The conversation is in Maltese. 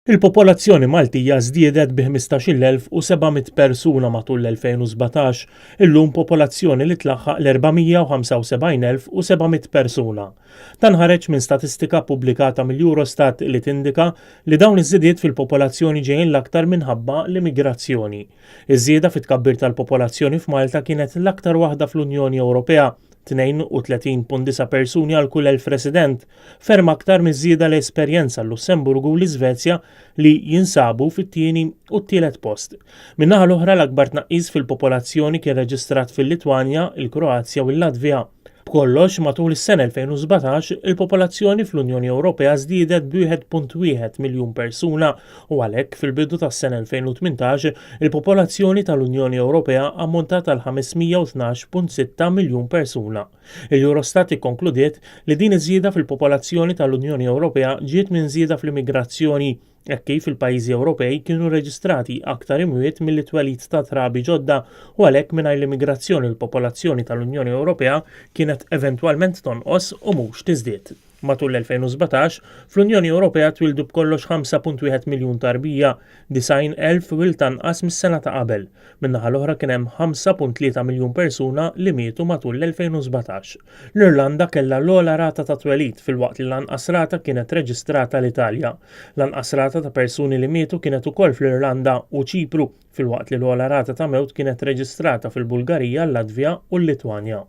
Il-popolazzjoni Maltija żdiedet bi 15,700 persuna matul l-2017, illum popolazzjoni li tlaħħaq l-475,700 persuna. Dan ħareġ minn statistika ppubblikata mill-Eurostat li tindika li dawn iż-żidiet fil-popolazzjoni ġejjin l-aktar minħabba l-immigrazzjoni. Iż-żieda fit-tkabbir tal-popolazzjoni f'Malta kienet l-aktar waħda fl-Unjoni Ewropea, 32.9 persuni għal kull 1,000 resident, ferm aktar miż-żieda li esperjenza l-Lussemburgu u l-Iżvezja li jinsabu fit-tieni u t-tielet post. Min-naħa l-oħra l-akbar tnaqqis fil-popolazzjoni kien reġistrat fil-Litwanja, il-Kroazja u l-Latvja. B'kollox, matul is-sena 2017, il-popolazzjoni fl-Unjoni Ewropea żdiedet b'1.1 miljun persuna u għalhekk fil-bidu tas-sena 2018, il-popolazzjoni tal-Unjoni Ewropea ammontat għal 512.6 miljun persuna. Il-Eurostat ikkonkludiet li din iż-żieda fil-popolazzjoni tal-Unjoni Ewropea ġiet minn żieda fl-immigrazzjoni hekk kif il-pajjiżi Ewropej kienu rreġistrati aktar imwiet milli twelid ta' trabi ġodda u għalhekk mingħajr l-immigrazzjoni l-popolazzjoni tal-Unjoni Ewropea kienet eventwalment tonqos u mhux tiżdied. Matul l-2017, fl-Unjoni Ewropea twieldu b'kollox 5.1 miljun tarbija, 90,000 wild anqas mis-sena ta' qabel. Min-naħa l-oħra kien hemm 5.3 miljun persuna li mietu matul l-2017. L-Irlanda kellha l-ogħla rata ta' twelid filwaqt li l-anqas rata kienet reġistrata l-Italja. L-anqas rata ta' persuni li mietu kienet ukoll fl-Irlanda u Ċipru filwaqt li l-ogħla rata ta' mewt kienet reġistrata fil-Bulgarija, l-Latvja u l-Litwanja.